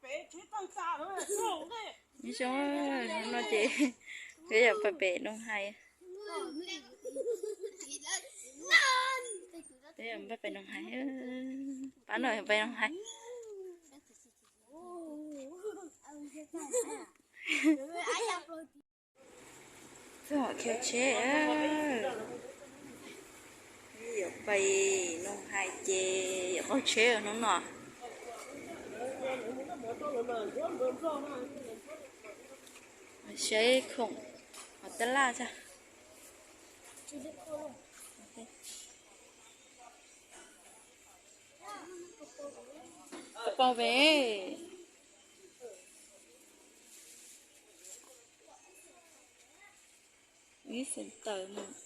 Nyob zoo, hnub no ces peb yuav pais pem Noog Hais. Peb yuav pais pem Noog Hais, pab no yuav pais Noog Hais. Txog khiav tsheb, yuav pais Noog Hais ces yuav qaug tsheb hnub no. Saib khoom hov tab laj tag. Pau pem. Ib xeem tawm mus.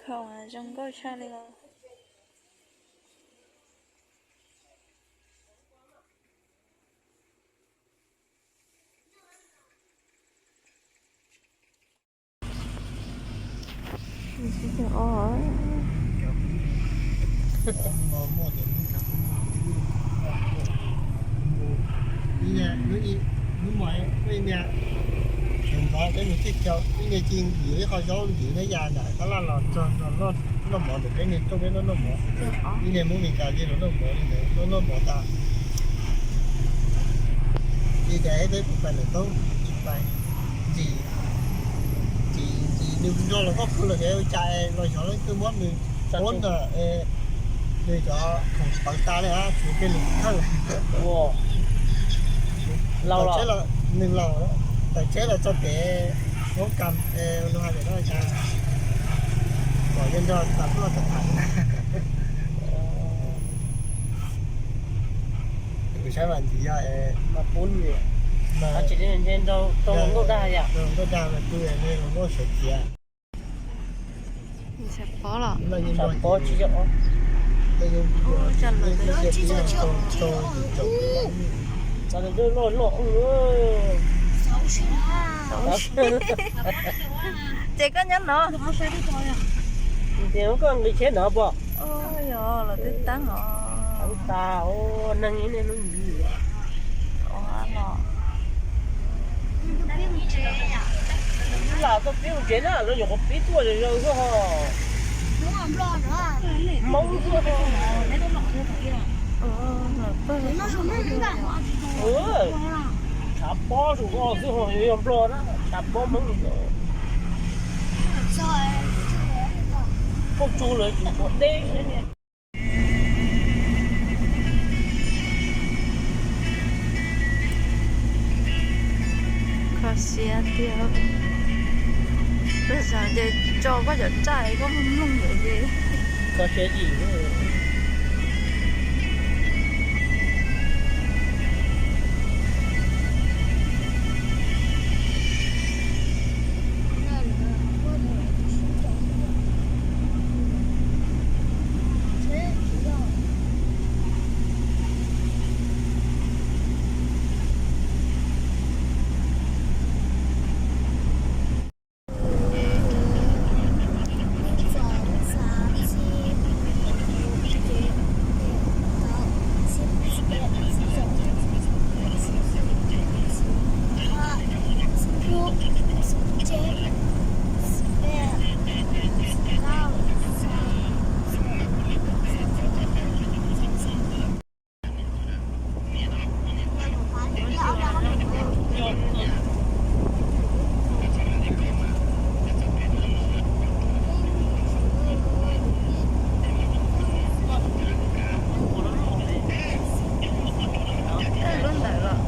Khoom zoo nkauj tshaj li os. Ib niag, hnub ib, hnub muaj ib niag, sawv ntxov peb mus thij chaw, ib niag ci yus ib qho zaub ntxiv thiab ya nram tab laj los txog noj mov ntawm peb niag rooj peb noj noj mov. Ib niag Hmoob Mes Kas li los noj mov li ntawd, noj noj mov tas. Li cas peb kuj pais lawm toob, pais ntxim, ntxim ntxim nws nrog los koj pw los kev ua cas los xyov leej twg muab nws ua ntawm nws cov khoom pawv tas li, tshuav kiag nws thawj. Tawm tsheb los, nws laus, tawm tsheb los txog pem Hmoob Kas, Noog Hais pem no cas pom yog nrog tas tuaj tas tham. Kuv saib mas ntxim yog mas pub nws, tsis li nce rau hluas nkauj dag yom, hluas nkauj dag mas pw ne, hluas nkauj sawv khiav. Tshav pob los? Tshav pob tsis yog. Tshav lawm loj loj. Ces koj nyob no. Ces koj nqis tsheb no pom. Yog los twb tab os. Tab tas, neeg ib niaj hnub ntxiv. Lam tuaj pib mus tsev na, lawv nyuam qhuav pib tuaj zom zaws xwb ho. Hmoob xwb ho. Tshav pob su ko xwb ho, yog Nplog na, tshav pob Hmoob li. Koj tsu lawv tsis ua deb. Kho siab tiag. Koj xav ces tso koj cov raj koj mus mloog lawm ces kho siab yim. Lub ntawd los.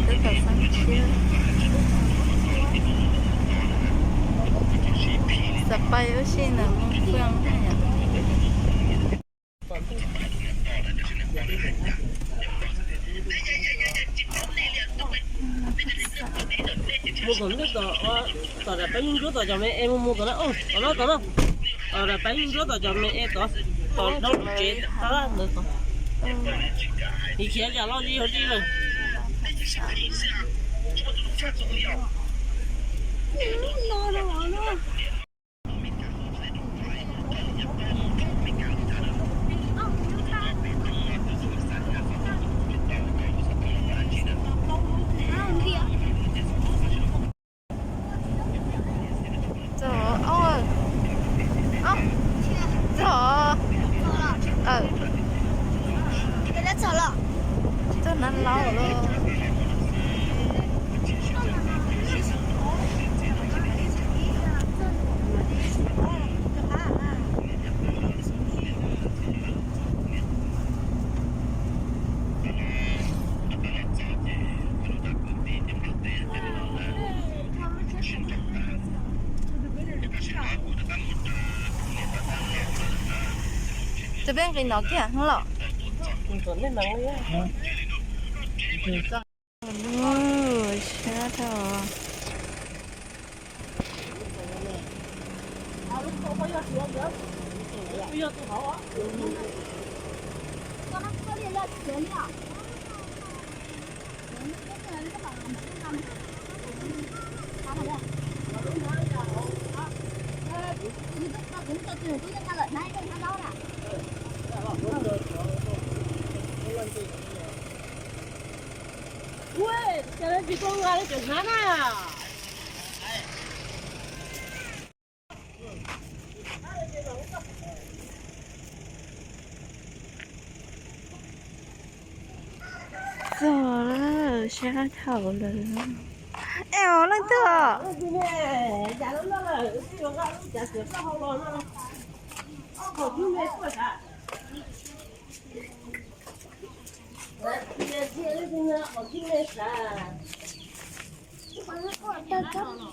Twb tau xab thiab. Xav pais ua si ntawm mus pw yom. Mus tom ntej tom, tom daim peb nyuj ntsuab tom cov me es mus mus tom na, tom no tom no. Tom daim peb nyuj ntsuab tom cov me es tod, tom dhau lub tsev tab laj ntawd tod. Tiv khiav yam loj li yog li lawm. Peb nqis no kiag los. Sab dhau. Txog lawm, sab dhau lawm. Es os, leej twg os?